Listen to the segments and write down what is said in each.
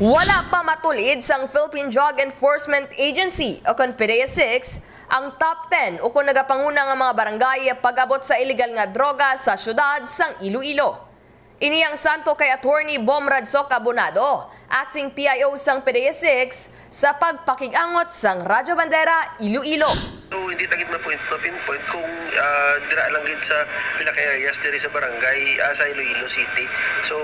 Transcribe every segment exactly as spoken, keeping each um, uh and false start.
Wala pa matulid sang Philippine Drug Enforcement Agency o kon P D E A six ang top ten o kon nagapanguna nga mga barangay pag-abot sa iligal nga droga sa siyudad sang Iloilo. Ini ang santo kay Attorney Bom Radsok Abonado, acting P I O sang P D E A six, sa pagpakig-angot sang Radyo Bandera Iloilo. So, hindi ta gid ma-point, ma-pinpoint kung ah, dira lang gid sa pila ka areas diri sa barangay ah, sa Iloilo City. So,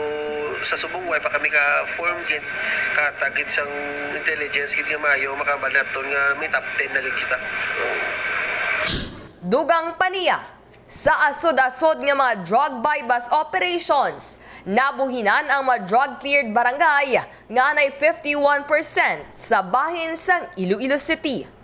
sa subong way pa kami ka-form gid, katag gid sang intelligence gid nga maayo, makabal naton nga may top ten na gid kita. So, Dugang pa niya, sa asod-asod nga mga drug buy-bust operations, nabuhinan ang mga drug-cleared barangay nga anay fifty-one percent sa bahin sang Iloilo City.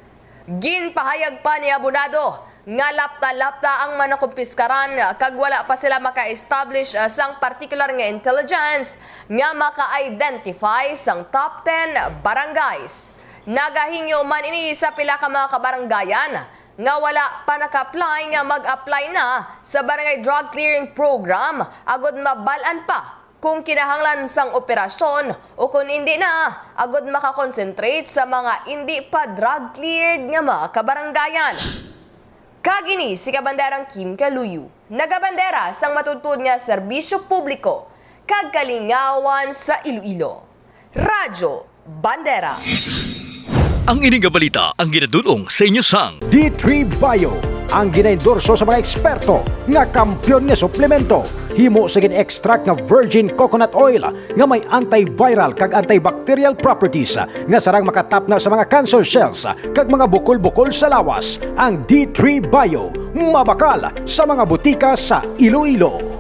Ginpahayag pa ni Abonado nga lapta-lapta ang mga nakumpiskaran kag wala pa sila maka-establish ah, sang partikular nga intelligence nga maka-identify sang top ten barangays. Nagahingyo man ini sa pila ka mga kabaranggayan nga wala pa naka-apply nga mag-apply na sa Barangay Drug Clearing Program agod mabal-an pa kung kinahanglan sang operasyon o kon indi na, agod maka-concentrate sa mga indi pa drug-cleared nga mga kabaranggayan. Kag ini si Kabanderang Kim Kaluyo, nagabandera sang matuod-tuod nga serbisyo publiko kag kalingawan sa Iloilo. Radyo Bandera. Ang ini nga balita ang ginadul-ong sa inyo sang D three Bio, ang ginaendorso sa mga eksperto nga kampiyon nga suplemento. Himo sa gin-extract nga virgin coconut oil nga may antiviral kag antibacterial properties nga sarang makatapna sa mga cancer cells kag mga bukol-bukol sa lawas. Ang D three Bio, mabakal sa mga butika sa Iloilo.